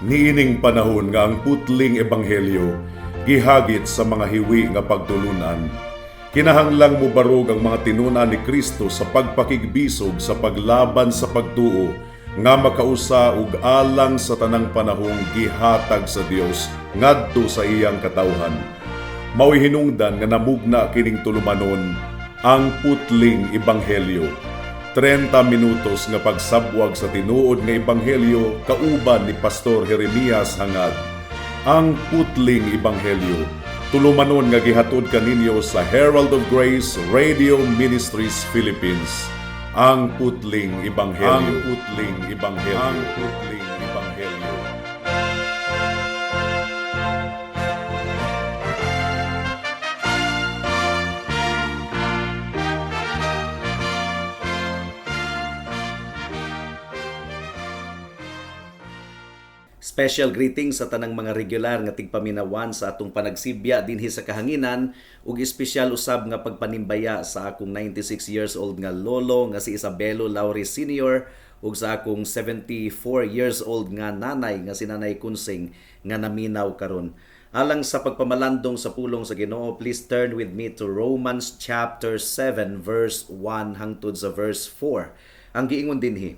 Niining panahon nga ang putling ebanghelyo gihagit sa mga hiwi nga pagtulunan, kinahanglang mubarog ang mga tinun-an ni Kristo sa pagpakigbisog sa paglaban sa pagtuo nga makausa ug alang sa tanang panahong gihatag sa Dios ngadto sa iyang katawhan. Mao'y hinungdan nga namugna kining tulumanon, Ang Putling Ebanghelyo. 30 minutos nga pagsabwag sa tinuod nga ebanghelyo kauban ni Pastor Jeremias Hangad. Ang Putling Ebanghelyo. Tulumanon nga gihatod kaninyo sa Herald of Grace Radio Ministries Philippines. Ang Putling Ebanghelyo. Ang Putling Ebanghelyo. Ang Putling Ebanghelyo. Special greetings sa tanang mga regular nga tigpaminawan sa atong panagsibya dinhi sa kahanginan ug espesyal usab nga pagpanimbaya sa akong 96 years old nga lolo nga si Isabelo Laure Sr. ug sa akong 74 years old nga nanay nga si Nanay Kunsing nga naminaw karon. Alang sa pagpamalandong sa pulong sa Ginoo, please turn with me to Romans chapter 7 verse 1 hangtod sa verse 4. Ang giingon dinhi: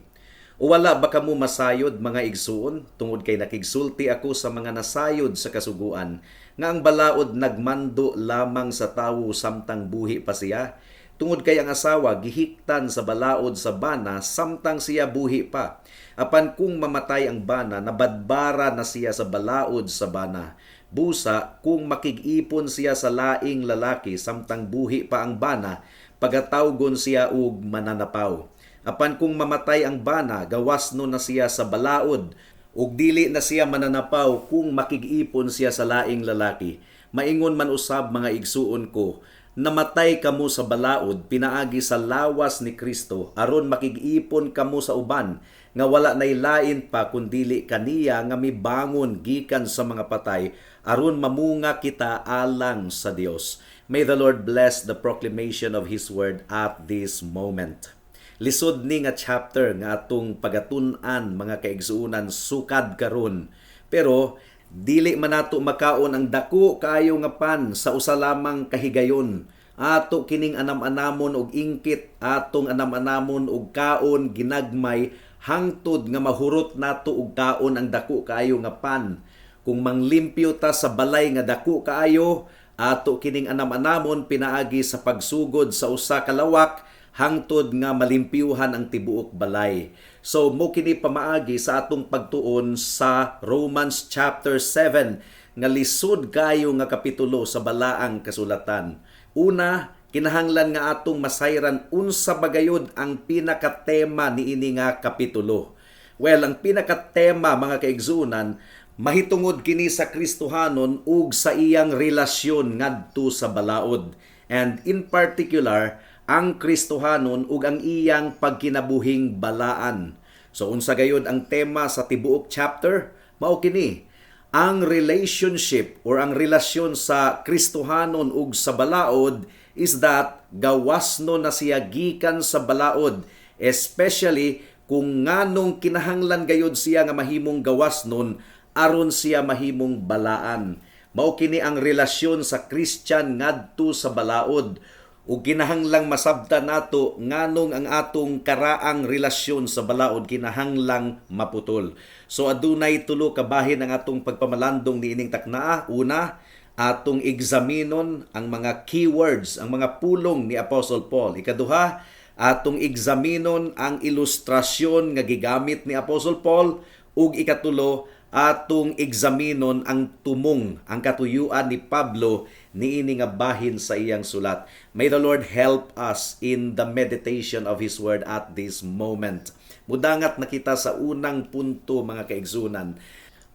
"O wala ba kamo masayod, mga igsuon, tungod kay nakigsulti ako sa mga nasayod sa kasuguan, nga ang balaod nagmando lamang sa tawo samtang buhi pa siya? Tungod kay ang asawa gihiktan sa balaod sa bana samtang siya buhi pa. Apan kung mamatay ang bana, nabadbara na siya sa balaod sa bana. Busa, kung makig-ipon siya sa laing lalaki samtang buhi pa ang bana, pagatawgon siya og mananapaw. Apan kung mamatay ang bana, gawas no na siya sa balaod, ug dili na siya mananapaw kung makig-ipon siya sa laing lalaki. Maingon man usab, mga igsuon ko, namatay kamo sa balaod pinaagi sa lawas ni Kristo aron makig-ipon kamo sa uban nga wala nay lain pa kundili kaniya nga mibangon gikan sa mga patay aron mamunga kita alang sa Dios." May the Lord bless the proclamation of His word at this moment. Lisod ni nga chapter nga atong pagatun-an, mga kaigsuonan, sukad karon. Pero dili man nato makaon ang dako kaayo nga pan sa usa lamang kahigayon. Ato kining anam-anamon og ingkit, atong anam-anamon og kaon ginagmay hangtod nga mahurot nato og kaon ang dako kaayo nga pan. Kung manglimpyo ta sa balay nga dako kaayo, ato kining anam-anamon pinaagi sa pagsugod sa usa ka lawak hangtod nga malimpyuhan ang tibuok balay. So mo kini pamaagi sa atong pagtuon sa Romans chapter 7 nga lisod kayo nga kapitulo sa balaang kasulatan. Una, kinahanglan nga atong masayran unsa bagayod ang pinakatema niini nga kapitulo. Well, ang pinakatema, mga kaigsuonan, mahitungod kini sa Kristohanon ug sa iyang relasyon ngadto sa balaod. And in particular, ang Kristohanon ug ang iyang pagkinabuhing balaan. So unsa gayod ang tema sa tibuok chapter? Mao kini ang relationship or ang relasyon sa Kristohanon ug sa balaod is that gawas no na siya gikan sa balaod, especially kung nganong kinahanglan gayod siya nga mahimong gawas nun aron siya mahimong balaan. Mao kini ang relasyon sa Christian ngadto sa balaod ug kinahanglang masabtan nato nganong ang atong karaang relasyon sa balaod kinahanglang maputol. So adunay tulo ka bahin ang atong pagpamalandong niining taknaa. Una, atong examinon ang mga keywords, ang mga pulong ni Apostle Paul. Ikaduha, atong examinon ang ilustrasyon nga gigamit ni Apostle Paul, ug ikatulo, atong examinon ang tumong, ang katuyuan ni Pablo niini nga bahin sa iyang sulat. May the Lord help us in the meditation of His Word at this moment. Mudangat na kita sa unang punto, mga kaigsuonan.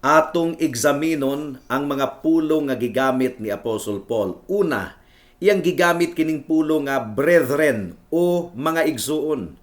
Atong examinon ang mga pulong nga gigamit ni Apostle Paul. Una, iyang gigamit kining pulong nga "brethren" o mga igsuon.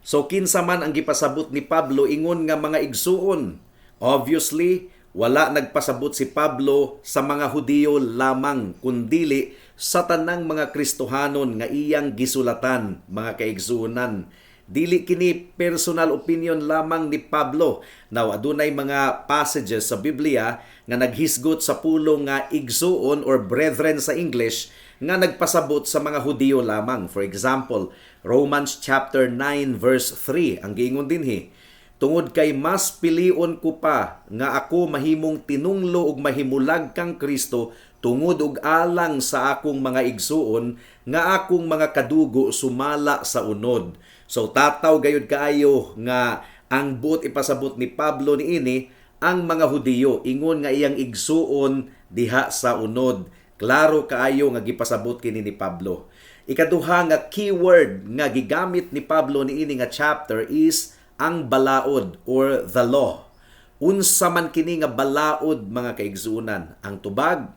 So kinsa man ang gipasabot ni Pablo ingon nga mga igsuon? Obviously, wala nagpasabot si Pablo sa mga Hudiyo lamang kundili sa tanang mga Kristohanon nga iyang gisulatan, mga kaigsuonan. Dili kini personal opinion lamang ni Pablo. Now, adunay mga passages sa Biblia nga naghisgot sa pulong nga igsuon or brethren sa English nga nagpasabot sa mga Hudiyo lamang. For example, Romans chapter 9 verse 3 ang giingon dinhi, "Tungod kay mas pilion ko pa nga ako mahimong tinunglo ug mahimulag kang Kristo tungod og alang sa akong mga igsuon nga akong mga kadugo sumala sa unod." So tataw gayud kaayo nga ang buot ipasabot ni Pablo niini ang mga Hudiyo, ingon nga iyang igsuon diha sa unod. Klaro kaayo nga gipasabot kini ni Pablo. Ikaduha nga keyword nga gigamit ni Pablo niini nga chapter is ang balaod or the law. Unsa man kini nga balaod, mga kaigsuonan? Ang tubag,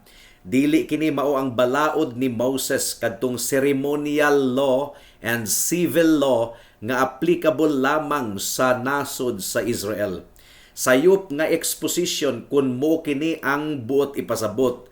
dili kini mao ang balaod ni Moses, kadtong ceremonial law and civil law nga applicable lamang sa nasod sa Israel. Sayop nga exposition kung mo kini ang buot ipasabot.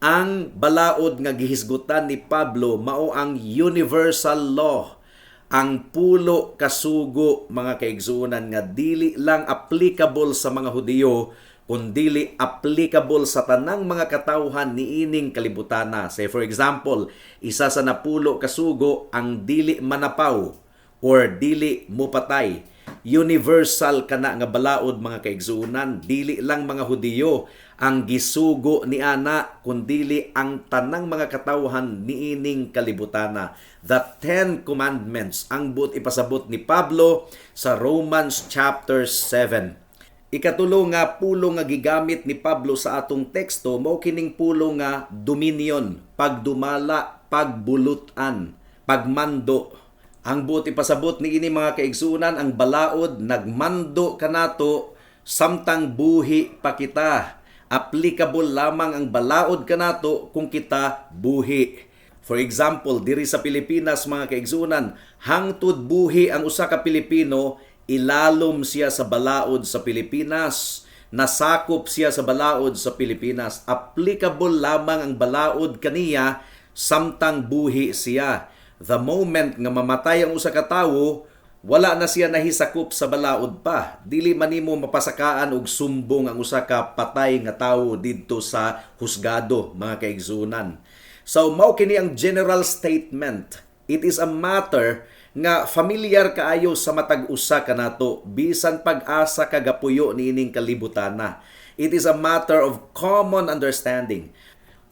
Ang balaod nga gihisgutan ni Pablo mao ang universal law, ang Pulo Kasugo, mga kaigsuonan, nga dili lang applicable sa mga Hudiyo kundili applicable sa tanang mga katawhan niining kalibutana. Say, for example, isa sa napulo kasugo ang dili manapaw or dili mupatay. Universal kana nga balaod, mga kaigsuonan, dili lang mga Hudiyo ang gisugo ni ana kundili ang tanang mga katawhan niining kalibutana. The Ten Commandments ang buot ipasabot ni Pablo sa Romans chapter 7. Ikatulo nga pulong nga gigamit ni Pablo sa atong teksto mao kining pulong nga dominion, pagdumala, pagbulutan, pagmando. Ang buot ipasabot niini, mga kaigsuonan, ang balaod nagmando kanato samtang buhi pa kita. Applicable lamang ang balaod kanato kung kita buhi. For example, diri sa Pilipinas, mga kaigsuonan, hangtod buhi ang usa ka Pilipino, ilalom siya sa balaod sa Pilipinas. Nasakop siya sa balaod sa Pilipinas. Applicable lamang ang balaod kaniya samtang buhi siya. The moment nga mamatay ang usa ka tawo, wala na siya nahisakop sa balaod pa. Dili man nimo mapasakaan og sumbong ang usa ka patay nga tawo didto sa husgado, mga kaigsuonan. So mao kini ang general statement. It is a matter nga familiar kaayo sa matag usa kanato bisan pag-asa ka gapuyo niining kalibutana. It is a matter of common understanding.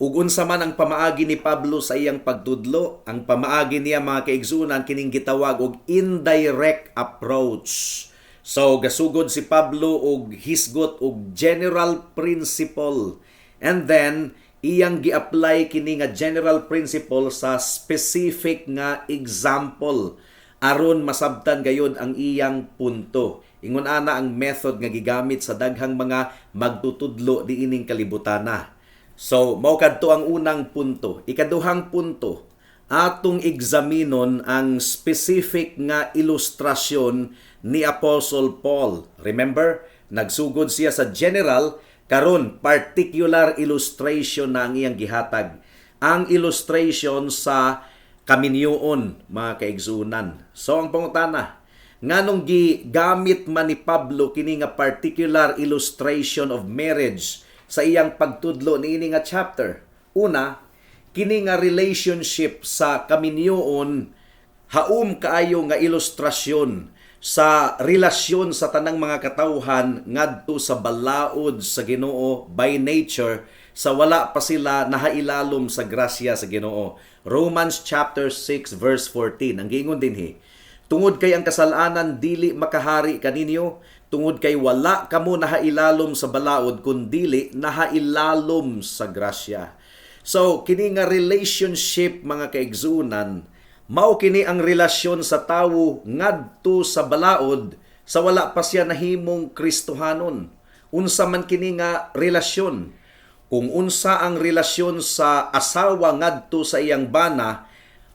Ug unsa man ang pamaagi ni Pablo sa iyang pagtudlo? Ang pamaagi niya, mga kaigsuonan, kining gitawag og indirect approach. So gasugod si Pablo og hisgot og general principle and then iyang gi-apply kini nga general principle sa specific nga example aron masabtan gayod ang iyang punto. Ingon ana ang method nga gigamit sa daghang mga magtutudlo diining kalibutana. So, mao kadto ang unang punto. Ikaduhang punto, atong examinon ang specific nga ilustrasyon ni Apostle Paul. Remember, nagsugod siya sa general, karon particular illustration na ang iyang gihatag. Ang illustration sa kaminyoon, mga kaigsuonan. So, ang pangutana, nganong gigamit man ni Pablo kini nga particular illustration of marriage sa iyang pagtudlo niini nga chapter? Una, kini nga relationship sa kaminyoon haom kaayo nga ilustrasyon sa relasyon sa tanang mga katawhan ngadto sa balaod sa Ginoo by nature sa wala pa sila nahailalom sa grasya sa Ginoo. Romans chapter 6 verse 14. Ang giingon dinhi, "Tungod kay ang kasalanan dili makahari kaninyo, tungod kay wala kamo nahailalom sa balaod kundili nahailalom sa grasya." So kini nga relationship, mga kaigsuonan, mao kini ang relasyon sa tawo ngadto sa balaod sa wala pa siya nahimong Kristohanon. Unsa man kini nga relasyon? Kung unsa ang relasyon sa asawa ngadto sa iyang bana,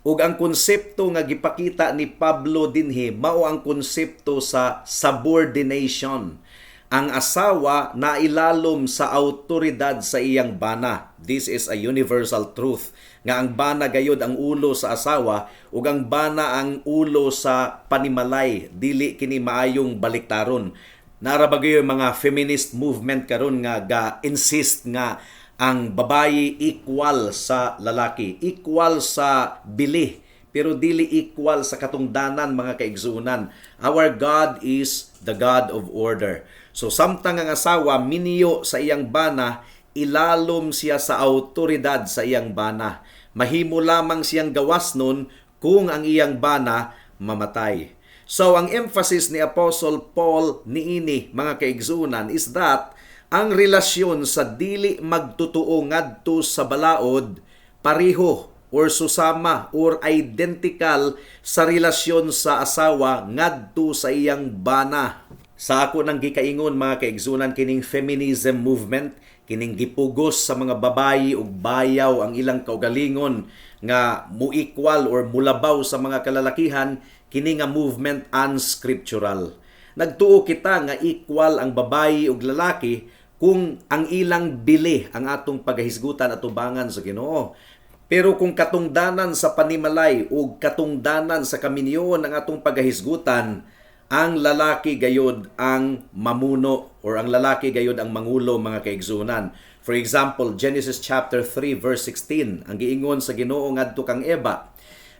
ug ang konsepto nga gipakita ni Pablo dinhi mao ang konsepto sa subordination. Ang asawa nailalom sa autoridad sa iyang bana. This is a universal truth nga ang bana gayod ang ulo sa asawa ug ang bana ang ulo sa panimalay. Dili kini maayong baliktaron. Naa ra ba gayoy mga feminist movement karon nga ga insist nga ang babayi equal sa lalaki, equal sa bili, pero dili equal sa katungdanan, mga kaigsuonan. Our God is the God of order. So samtang ang asawa miniyo sa iyang bana, ilalom siya sa autoridad sa iyang bana. Mahimo lamang siyang gawas nun kung ang iyang bana mamatay. So ang emphasis ni Apostle Paul niini, mga kaigsuonan, is that ang relasyon sa dili magtotoo ngadto sa balaod pareho or susama or identical sa relasyon sa asawa ngadto sa iyang bana. Sa ako nang gikaingon, mga kaigsunan, kining feminism movement, kining gipugos sa mga babayi ug bayaw ang ilang kaugalingon nga mu-equal or mulabaw sa mga kalalakihan, kini nga movement unscriptural. Nagtuo kita nga equal ang babayi ug lalaki kung ang ilang bili ang atong pagahisgutan at tubangan sa Ginoo. Pero kung katungdanan sa panimalay o katungdanan sa kaminyoon ang atong pagahisgutan, ang lalaki gayod ang mamuno or ang lalaki gayod ang mangulo, mga kaigsunan. For example, Genesis chapter 3 verse 16, ang giingon sa Ginoo ngadto kang Eva.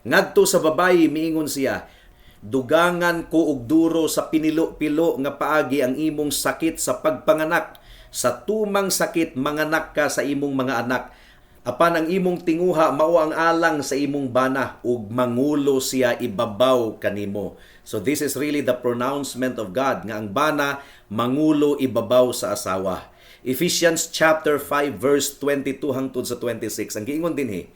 Ngadto sa babayi miingon siya, "Dugangan ko og duro sa pinilo-pilo nga paagi ang imong sakit sa pagpanganak. Sa tumang sakit manganak ka sa imong mga anak. Apan ang imong tinguha mao ang alang sa imong bana ug mangulo siya ibabaw kanimo." So this is really the pronouncement of God nga ang bana mangulo ibabaw sa asawa. Ephesians chapter 5 verse 22 hangtod sa 26. Ang giingon dinhi,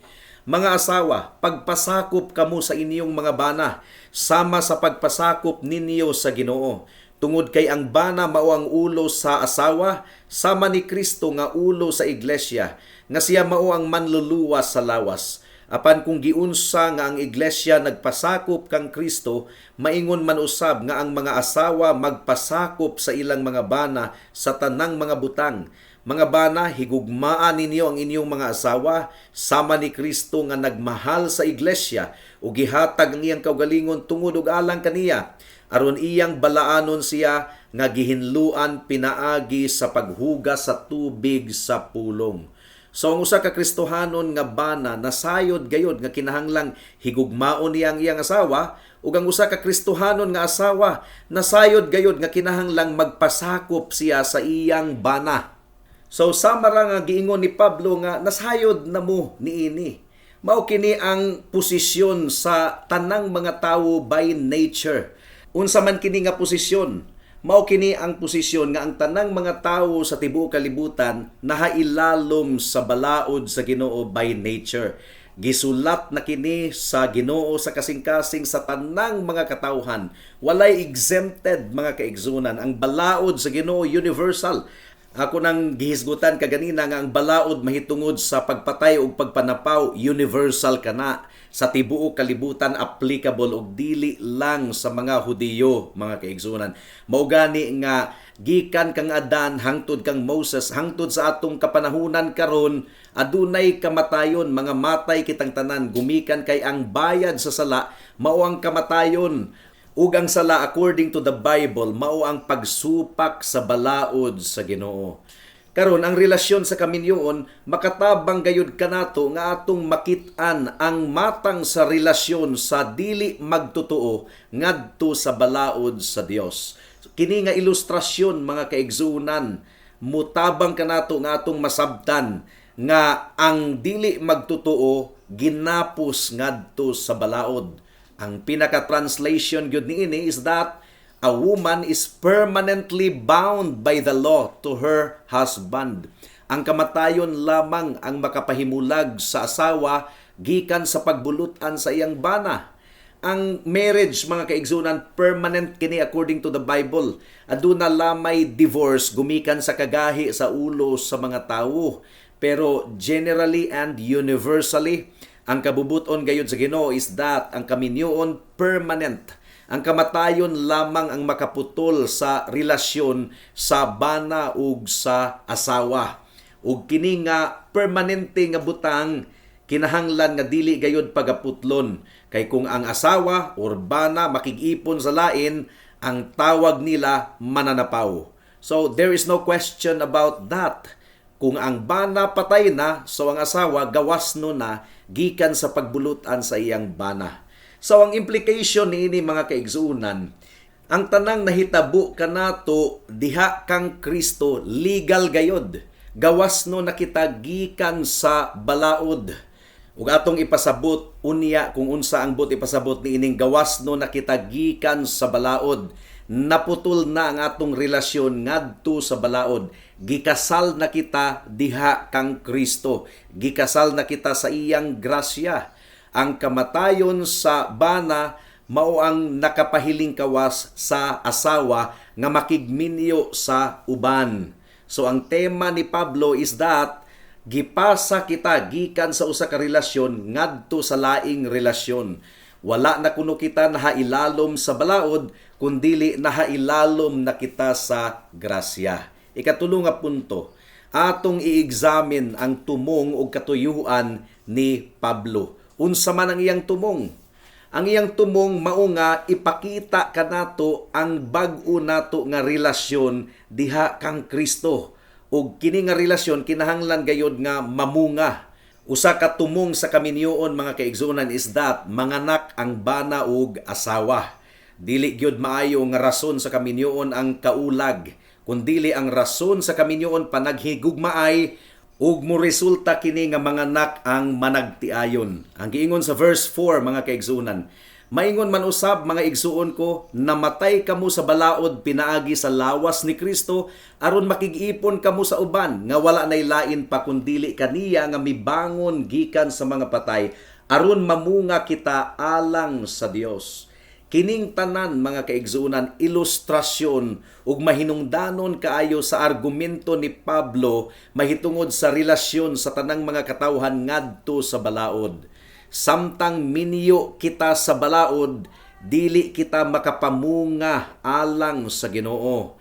"Mga asawa, pagpasakop kamo sa inyong mga bana, sama sa pagpasakop ninyo sa Ginoo. Tungod kay ang bana mao ang ulo sa asawa, sama ni Kristo nga ulo sa iglesia, nga siya mao ang manluluwas sa lawas. Apan kung giunsa nga ang iglesia nagpasakop kang Kristo, maingon man usab nga ang mga asawa magpasakop sa ilang mga bana sa tanang mga butang. Mga bana, higugmaa ninyo ang inyong mga asawa, sama ni Kristo nga nagmahal sa iglesia ug gihatag ang iyang kaugalingon tungod ug alang kaniya, aron iyang balaanon siya nga gihinluan pinaagi sa paghugas sa tubig sa pulong." So ang usa ka Kristohanon nga bana nasayod gayod nga kinahanglang higugmaon niya ang iyang asawa, ug ang usa ka Kristohanon nga asawa nasayod gayod nga kinahanglang magpasakop siya sa iyang bana. So sama ra nga giingon ni Pablo nga nasayod na mo niini. Mao kini ang posisyon sa tanang mga tawo by nature. Unsa man kini nga posisyon? Mao kini ang posisyon nga ang tanang mga tawo sa tibuok kalibutan nahailalom sa balaod sa Ginoo by nature. Gisulat na kini sa Ginoo sa kasing-kasing sa tanang mga katawhan. Walay exempted, mga kaigsunan. Ang balaod sa Ginoo universal. Ako nang gihisgutan kaganina nga ang balaod mahitungod sa pagpatay ug pagpanapaw, universal kana sa tibuok kalibutan, applicable og dili lang sa mga Hudiyo, mga kaigsunan. Mao gani nga gikan kang Adan hangtod kang Moses hangtod sa atong kapanahunan karon, adunay kamatayon, mga matay kitang tanan gumikan kay ang bayad sa sala mao ang kamatayon. Ug ang sala, according to the Bible, mao ang pagsupak sa balaod sa Ginoo. Karon, ang relasyon sa kaminyoon, makatabang gayud kanato nga atong makit-an ang matang sa relasyon sa dili magtotoo ngadto sa balaod sa Dios. Kini nga ilustrasyon, mga kaigsuonan, mutabang kanato nga atong masabtan nga ang dili magtotoo ginapos ngadto sa balaod. Ang pinaka-translation gyud niini is that a woman is permanently bound by the law to her husband. Ang kamatayon lamang ang makapahimulag sa asawa gikan sa pagbulutan sa iyang bana. Ang marriage, mga kaigsunan, permanent kini according to the Bible. Aduna lamay divorce gumikan sa kagahi sa ulo sa mga tawo. Pero generally and universally, ang kabubuton gayud sa Ginoo is that ang kaminyoon permanent. Ang kamatayon lamang ang makaputol sa relasyon sa bana ug sa asawa. Ug kini nga permanente nga butang, kinahanglan nga dili gayud pagaputlon, kay kung ang asawa or bana makig-ipon sa lain, ang tawag nila mananapaw. So there is no question about that. Kung ang bana patay na, so ang asawa gawas no na gikan sa pagbulutan sa iyang bana. So ang implication niini, mga kaigsuonan, ang tanang nahitabo kanato diha kang Kristo, legal gayod. Gawas no na kita gikan sa balaod. Ug atong ipasabot unya kung unsa ang buot ipasabot niining gawas no na kita gikan sa balaod. Naputol na ang atong relasyon ngadto sa balaod. Gikasal na kita diha kang Kristo. Gikasal na kita sa iyang grasya. Ang kamatayon sa bana mao ang nakapahiling kawas sa asawa nga makigminyo sa uban. So ang tema ni Pablo is that gipasa kita gikan sa usa ka relasyon ngadto sa laing relasyon. Wala na kuno kita nahailalom sa balaod, kundili nahailalom na kita sa grasya. Ikatulo nga punto, atong i-examine ang tumong o katuyuan ni Pablo. Unsa man ang iyang tumong? Ang iyang tumong mao nga ipakita kanato ang bag-o nato nga relasyon diha kang Kristo. Ug kini nga relasyon kinahanglan gayod nga mamunga. Usa ka tumong sa kaminyoon, mga kaigsuonan, is that manganak ang bana ug asawa. Dili gyud maayo nga rason sa kaminyoon ang kaulag, kundili ang rason sa kaminyoon panaghigugmaay ug mo resulta kini nga manganak ang managtiayon. Ang giingon sa verse 4, mga kaigsuonan, "Maingon man usab, mga igsuon ko, namatay kamo sa balaod pinaagi sa lawas ni Kristo aron makig-ipon kamo sa uban nga wala nay lain pa kundili kaniya nga mibangon gikan sa mga patay, aron mamunga kita alang sa Dios." Kining tanan, mga kaigsuonan, ilustrasyon ug mahinungdanon kaayo sa argumento ni Pablo mahitungod sa relasyon sa tanang mga katawhan ngadto sa balaod. Samtang minyo kita sa balaod, dili kita makapamunga alang sa Ginoo.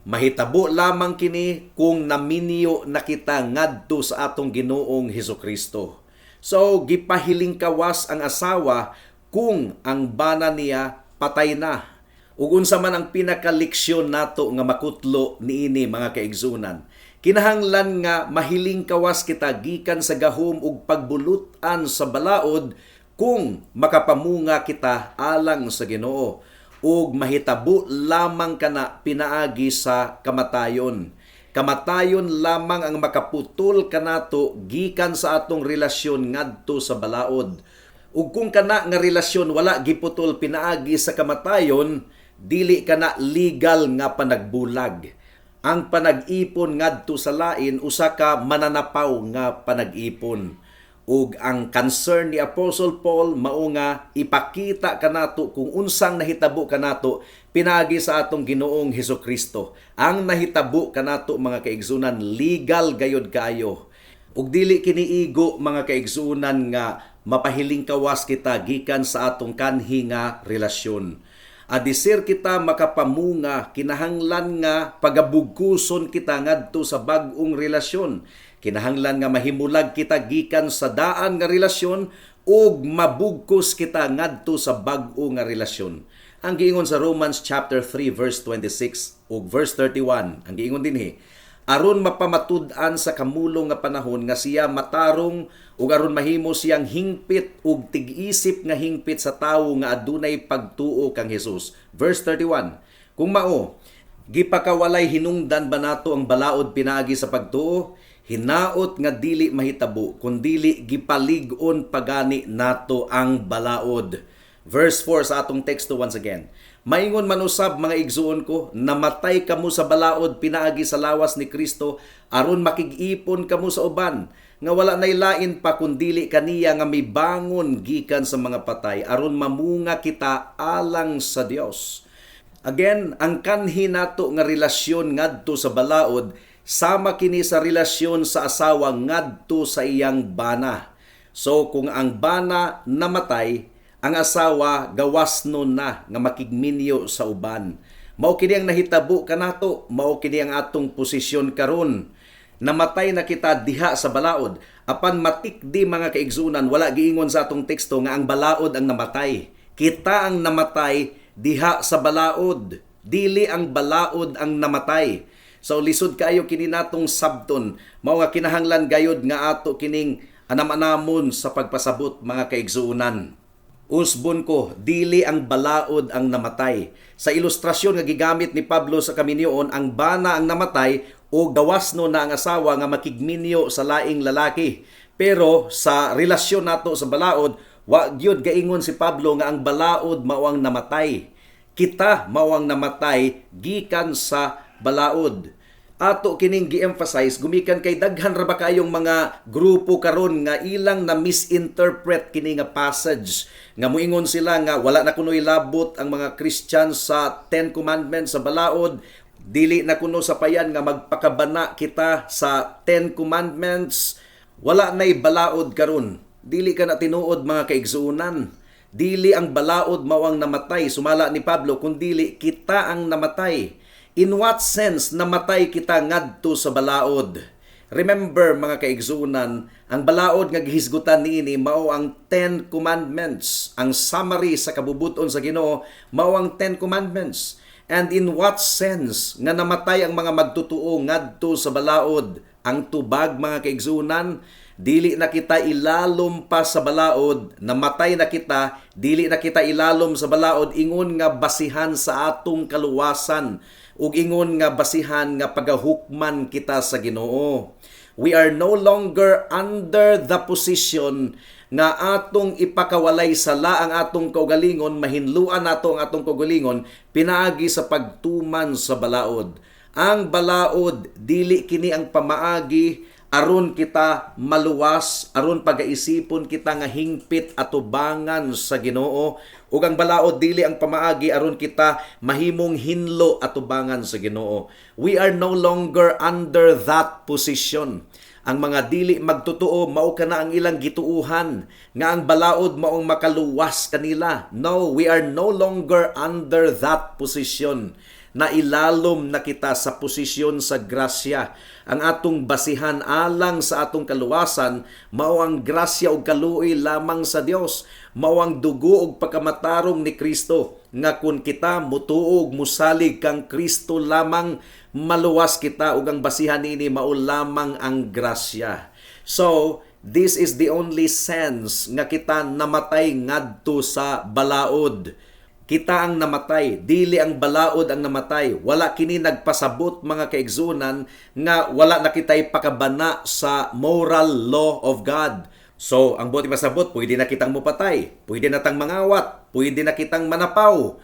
Mahitabo lamang kini kung naminyo na kita ngadto sa atong Ginoong Hesukristo. So gipahiling kawas ang asawa kung ang bana niya patay na. Ug unsa man ang pinakaleksyon nato nga makutlo niini, mga kaigsunan? Kinahanglan nga mahiling kawas kita gikan sa gahom ug pagbulutan sa balaod kung makapamunga kita alang sa Ginoo, ug mahitabo lamang kana pinaagi sa kamatayon. Kamatayon lamang ang makaputol kanato gikan sa atong relasyon ngadto sa balaod. Ug kung kana nga relasyon wala giputol pinaagi sa kamatayon, dili kana legal nga panagbulag. Ang panag-ipon ngadto sa lain, usa ka mananapaw nga panag-ipon. Ug ang concern ni Apostle Paul mao nga ipakita kanato kung unsang nahitabo kanato pinaagi sa atong Ginoong Hesukristo. Ang nahitabo kanato, mga kaigsunan, legal gayod kaayo. Ug dili kini igo, mga kaigsunan, nga mapahiling kawas kita gikan sa atong kanhi nga relasyon. Adisir kita makapamunga, kinahanglan nga pagabugkuson kita ngadto sa bag-ong relasyon. Kinahanglan nga mahimulag kita gikan sa daan nga relasyon ug mabugkos kita ngadto sa bag-o nga relasyon. Ang giingon sa Romans chapter 3 verse 26 ug verse 31, ang giingon dinhi, "Aron mapamatud-an sa kamulong nga panahon nga siya matarong ug aron mahimo siyang hingpit ug tig-isip nga hingpit sa tawo nga adunay pagtuo kang Hesus." Verse 31, "Kung mao, gipakawalay hinungdan ba nato ang balaod pinaagi sa pagtuo? Hinaot nga dili mahitabo, kundili gipalig-on pagani nato ang balaod." Verse 4 sa atong teksto once again. "Maingon man usab, mga igsuon ko, namatay kamo sa balaod pinaagi sa lawas ni Kristo aron makig-ipon kamo sa uban nga wala nay lain pa kundili kaniya nga mibangon gikan sa mga patay, aron mamunga kita alang sa Dios." Again, ang kanhi nato nga relasyon ngadto sa balaod, sama kini sa relasyon sa asawa ngadto sa iyang bana. So kung ang bana namatay, Ang asawa gawas nun na nga makigminyo sa uban. Mao kini ang nahitabo kanato, mao kini ang atong posisyon karon. Namatay na kita diha sa balaod. Apan matikdi, mga kaigsunan, wala giingon sa atong teksto nga ang balaod ang namatay. Kita ang namatay diha sa balaod. Dili ang balaod ang namatay. So lisod kaayo kini natong sabton. Mao nga kinahanglan gayod nga ato kining anam-anamon sa pagpasabot, mga kaigsuonan. Usbon ko, dili ang balaod ang namatay. Sa ilustrasyon nga gigamit ni Pablo sa kaminyoon, ang bana ang namatay o gawas no na ang asawa nga makigminyo sa laing lalaki. Pero sa relasyon nato sa balaod, wa gyud gaingon si Pablo nga ang balaod mao ang namatay. Kita mao ang namatay gikan sa balaod. Ato kining gi-emphasize gumikan kay daghan ra ba kayong mga grupo karon nga ilang na misinterpret kini nga passage, nga muingon sila nga wala na kunoy labot ang mga Christian sa Ten Commandments, sa balaod, dili na kuno sapayan nga magpakabana kita sa Ten Commandments, wala nay balaod karon. Dili ka na tinuod, mga kaigsuonan. Dili ang balaod mao ang namatay sumala ni Pablo, kundili kita ang namatay. In what sense namatay kita ngadto sa balaod? Remember, mga kaigsunan, ang balaod nga gihisgutan niini mao ang Ten Commandments. Ang summary sa kabubuton sa Ginoo mao ang Ten Commandments. And in what sense nga namatay ang mga magtutuo ngadto sa balaod? Ang tubag, mga kaigsunan, dili na kita ilalom pa sa balaod, namatay na kita, dili na kita ilalom sa balaod ingon nga basihan sa atong kaluwasan ug ingon nga basihan nga pagahukman kita sa Ginoo. We are no longer under the position nga atong ipakawalay sala ang atong kaugalingon, mahinluan nato ang atong kaugalingon pinaagi sa pagtuman sa balaod. Ang balaod, dili kini ang pamaagi aron kita maluwas, aron pagaisipon kita nga hingpit atubangan sa Ginoo, ug ang balaod dili ang pamaagi aron kita mahimong hinlo atubangan sa Ginoo. We are no longer under that position. Ang mga dili magtotoo, mao kana ang ilang gituuhan nga ang balaod maong makaluwas kanila. No, we are no longer under that position. Nailalom na kita sa posisyon sa grasya. Ang atong basihan alang sa atong kaluwasan mao ang grasya ug kaluoy lamang sa Dios. Mao ang dugo ug pagkamatarong ni Kristo, nga kun kita mutuo ug musalig kang Kristo lamang, maluwas kita, ug ang basihan niini mao lamang ang grasya. So, this is the only sense nga kita namatay ngadto sa balaod. Kita ang namatay, dili ang balaod ang namatay. Wala kini nagpasabot, mga kaigsunan, nga wala na kita'y pakabana sa moral law of God. So, ang buot ipasabot, pwede na kitang mupatay, pwede na tang mangawat, pwede na kitang manapaw.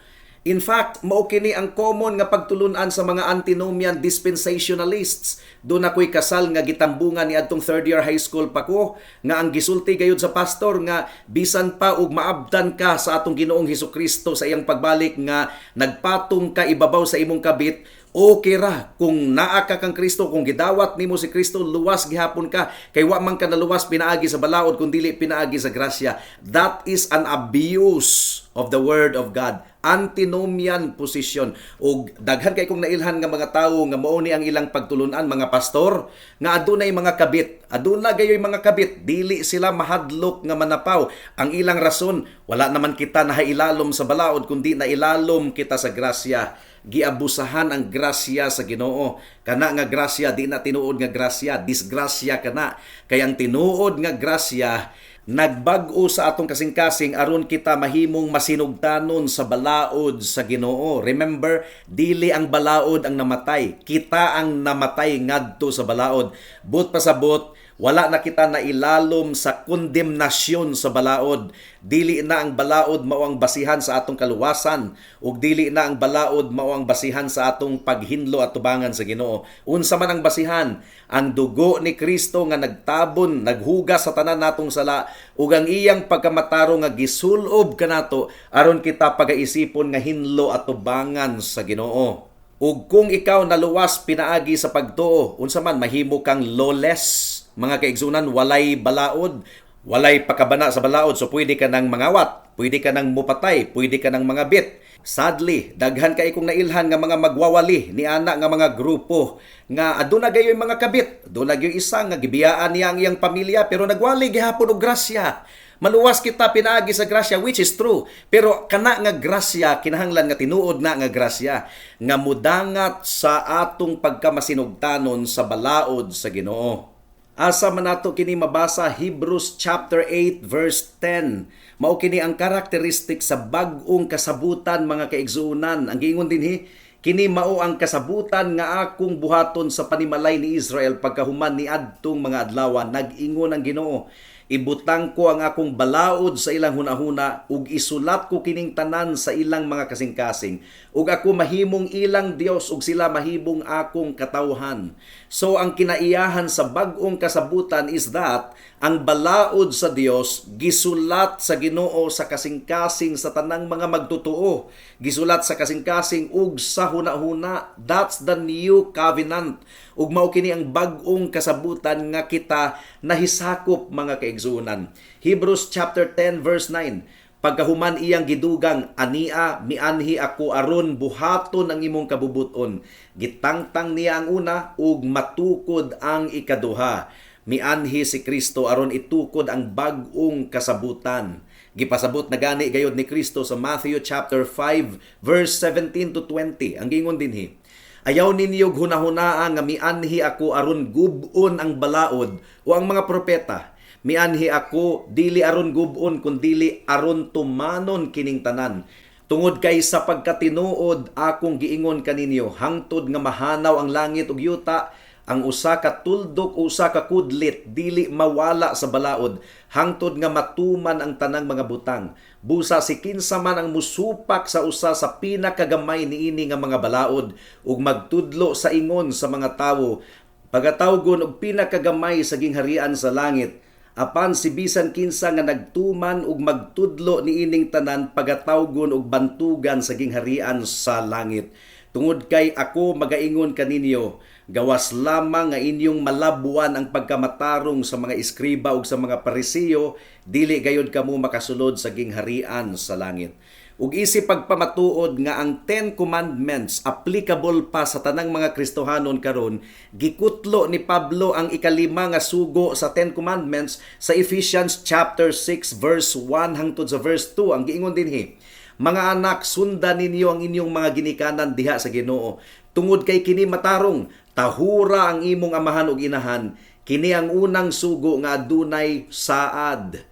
In fact, mao kini ang common nga pagtulunan sa mga antinomian dispensationalists. Duna ko'y kasal nga gitambungan ni adtong third year high school pa ko, nga ang gisulti gayud sa pastor nga bisan pa og maabdan ka sa atong Ginoong Hesukristo sa iyang pagbalik nga nagpatong ka ibabaw sa imong kabit, okay ra kung naa ka kang Kristo, kung gidawat nimo si Kristo, luwas gihapon ka kay wa man ka naluwas pinaagi sa balaod kun dili pinaagi sa grasya. That is an abuse of the word of God. Antinomian position. Ug daghan kay kong nailhan nga mga tawo nga mao ni ang ilang pagtulunan, mga pastor nga adunay mga kabit. Aduna gayoy mga kabit, dili sila mahadlok nga manapaw. Ang ilang rason, wala naman kita nahailalom sa balaod kundi nailalom kita sa grasya. Giabusahan ang grasya sa Ginoo. Kana nga grasya, di na tinuod nga grasya, disgrasya kana. Kay ang tinuod nga grasya nagbag-o sa atong kasing-kasing aron kita mahimong masinugtanon sa balaod sa Ginoo. Remember, dili ang balaod ang namatay. Kita ang namatay ngadto sa balaod. Buot pasabot, wala na kita nailalom sa kondemnasyon sa balaod. Dili na ang balaod mao ang basihan sa atong kaluwasan ug dili na ang balaod mao ang basihan sa atong paghinlo at tubangan sa Ginoo. Unsa man ang basihan? Ang dugo ni Kristo nga nagtabon, naghugas sa tanan natong sala ug ang iyang pagkamatarong nga gisulob kanato aron kita pagaisipon nga hinlo at tubangan sa Ginoo. Ug kung ikaw naluwas pinaagi sa pagtuo, unsa man, mahimo kang lawless. Mga kaigsunan, walay balaod. Walay pakabana sa balaod, so pwede ka nang mangawat, pwede ka nang mupatay, pwede ka nang mangabit. Sadly, daghan kay kong nailhan nga mga magwawali ni ana nga mga grupo nga aduna gayoy mga kabit. Aduna gayoy isa nga gibiyaan niya ang iyang pamilya pero nagwali gihapon og grasya. Maluwas kita pinaagi sa grasya, which is true. Pero kana nga grasya, kinahanglan nga tinuod na nga grasya nga mudangat sa atong pagkamasinugtanon sa balaod sa Ginoo. Asa man nato kini mabasa? Hebrews chapter 8 verse 10. Mao kini ang karakteristik sa bag-ong kasabutan, mga kaigsuonan. Ang giingon dinhi, "Kini mao ang kasabutan nga akong buhaton sa panimalay ni Israel pagkahuman ni adtong mga adlaw, nag-ingon ang Ginoo. Ibutang ko ang akong balaod sa ilang hunahuna ug isulat ko kining tanan sa ilang mga kasing-kasing, ug ako mahimong ilang Dios ug sila mahimong akong katawhan." So ang kinaiyahan sa bag-ong kasabutan is that ang balaod sa Dios gisulat sa Ginoo sa kasing-kasing sa tanang mga magtotoo. Gisulat sa kasing-kasing ug sa hunahuna. That's the new covenant. Ug mao kini ang bag-ong kasabutan nga kita nahisakop, mga kaigsuonan. Hebrews chapter 10 verse 9. Pagkahuman iyang gidugang, "Ania mianhi ako aron buhaton ang imong kabubuton." Gitangtang niya ang una ug matukod ang ikaduha. Mianhi si Kristo aron itukod ang bag-ong kasabutan. Gipasabot na gani gayod ni Kristo sa Matthew chapter 5 verse 17 to 20. Ang gingon dinhi, "Ayaw ninyo hunahunaa nga mianhi ako aron gub-on ang balaod o ang mga propeta. Mianhi ako dili aron gub-on kundili aron tumanon kining tanan. Tungod kay sa pagkatinuod akong giingon kaninyo, hangtod nga mahanaw ang langit ug yuta, ang usa ka tuldok o usa ka kudlit dili mawala sa balaod hangtod nga matuman ang tanang mga butang. Busa si kinsa man ang musupak sa usa sa pinakagamay niini nga mga balaod ug magtudlo sa ingon sa mga tawo, pagatawgon og pinakagamay sa gingharian sa langit. Apan si bisan kinsa nga nagtuman ug magtudlo niining tanan, pagatawgon og bantugan sa gingharian sa langit. Tungod kay ako magaingon kaninyo, gawas lamang nga inyong malabuan ang pagkamatarong sa mga eskriba ug sa mga Parisiyo, dili gayod kamo makasulod sa gingharian sa langit." Ug isip pagpamatuod nga ang Ten Commandments applicable pa sa tanang mga Kristohanon karon, gikutlo ni Pablo ang ikalima nga sugo sa Ten Commandments sa Ephesians chapter 6 verse 1 hangtod sa verse 2. Ang giingon dinhi, "Mga anak, sundan ninyo ang inyong mga ginikanan diha sa Ginoo. Tungod kay kini matarong. Tahura ang imong amahan ug inahan. Kini ang unang sugo nga adunay saad."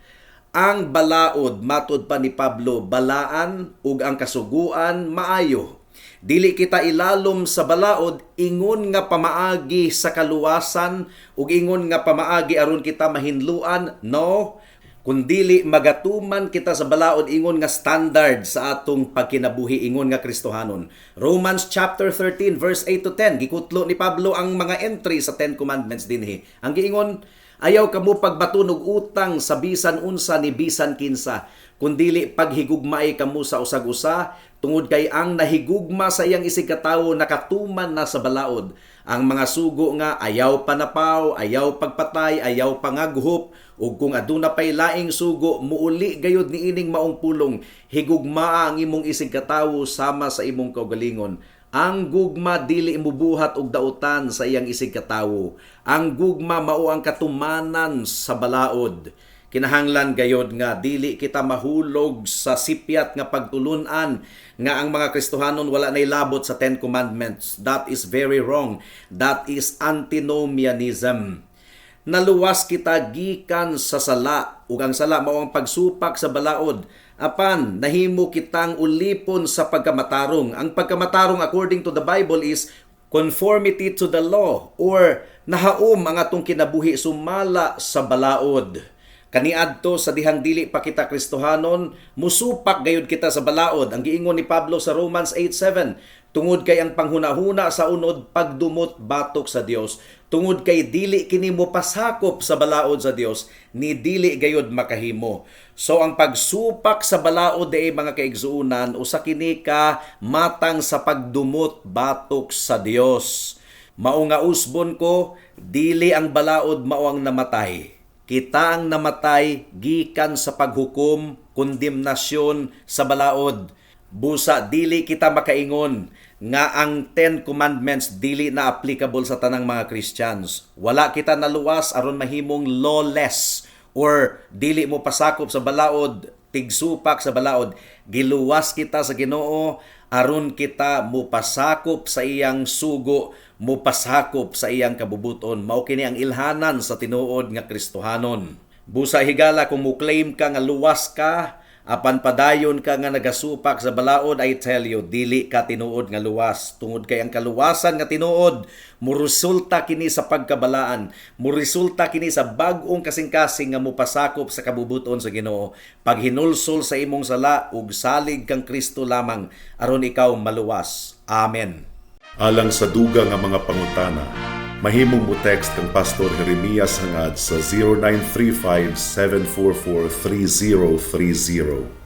Ang balaod, matod pa ni Pablo, balaan ug ang kasuguan maayo. Dili kita ilalom sa balaod ingon nga pamaagi sa kaluwasan ug ingon nga pamaagi aron kita mahinluan, no, kundili magatuman kita sa balaod ingon nga standard sa atong pagkinabuhi ingon nga Kristohanon. Romans chapter 13 verse 8 to 10, gikutlo ni Pablo ang mga entry sa Ten Commandments dinhi. Ang giingon, "Ayaw kamo pagbaton og utang sa bisan unsa ni bisan kinsa, kundili paghigugmaay kamo sa usag-usa, tungod kay ang nahigugma sa iyang isigkatawo nakatuman na sa balaod. Ang mga sugo nga ayaw panapaw, ayaw pagpatay, ayaw pangaghop, ug kung aduna pay laing sugo, muuli gayud niining maong pulong: higugmaa ang imong isigkatawo sama sa imong kaugalingon. Ang gugma dili mubuhat og dautan sa iyang isigkatawo. Ang gugma mao ang katumanan sa balaod." Kinahanglan gayod nga dili kita mahulog sa sipyat nga pagtulunan nga ang mga Kristohanon wala nay labot sa Ten Commandments. That is very wrong. That is antinomianism. Naluwas kita gikan sa sala, ug ang sala mao ang pagsupak sa balaod. Apan nahimo kitang ulipon sa pagkamatarong. Ang pagkamatarong, according to the Bible, is conformity to the law or nahaom ang atong kinabuhi sumala sa balaod. Kaniadto sa dihang dili pa kita Kristohanon, musupak gayud kita sa balaod. Ang giingon ni Pablo sa Romans 8:7, "Tungod kay ang panghunahuna sa unod pagdumot batok sa Dios, tungod kay dili kini mo pasakop sa balaod sa Dios, ni dili gayud makahimo." So ang pagsupak sa balaod diay, mga kaigsuonan, usa kini ka matang sa pagdumot batok sa Dios. Mao nga usbon ko, dili ang balaod mao ang namatay. Kita ang namatay gikan sa paghukom, kondemnasyon sa balaod. Busa dili kita makaingon nga ang Ten Commandments dili na applicable sa tanang mga Christians. Wala kita naluwas aron mahimong lawless or dili mo pasakop sa balaod, tigsupak sa balaod. Giluwas kita sa Ginoo aron kita mupasakop sa iyang sugo, mupasakop sa iyang kabubuton. Mao kini ang ilhanan sa tinuod nga Kristohanon. Busa, higala, kung mo-claim ka nga luwas ka, apan padayon ka nga nagasupak sa balaod, I tell you, dili ka tinuod nga luwas. Tungod kay ang kaluwasan nga tinuod, muresulta kini sa pagkabalaan, muresulta kini sa bag-ong kasing-kasing nga mupasakop sa kabubuton sa Ginoo. Paghinulsol sa imong sala ug salig kang Kristo lamang aron ikaw maluwas. Amen. Alang sa dugang nga mga pangutana, mahimong mo text kang Pastor Jeremias Hangad sa 0935 744 3030.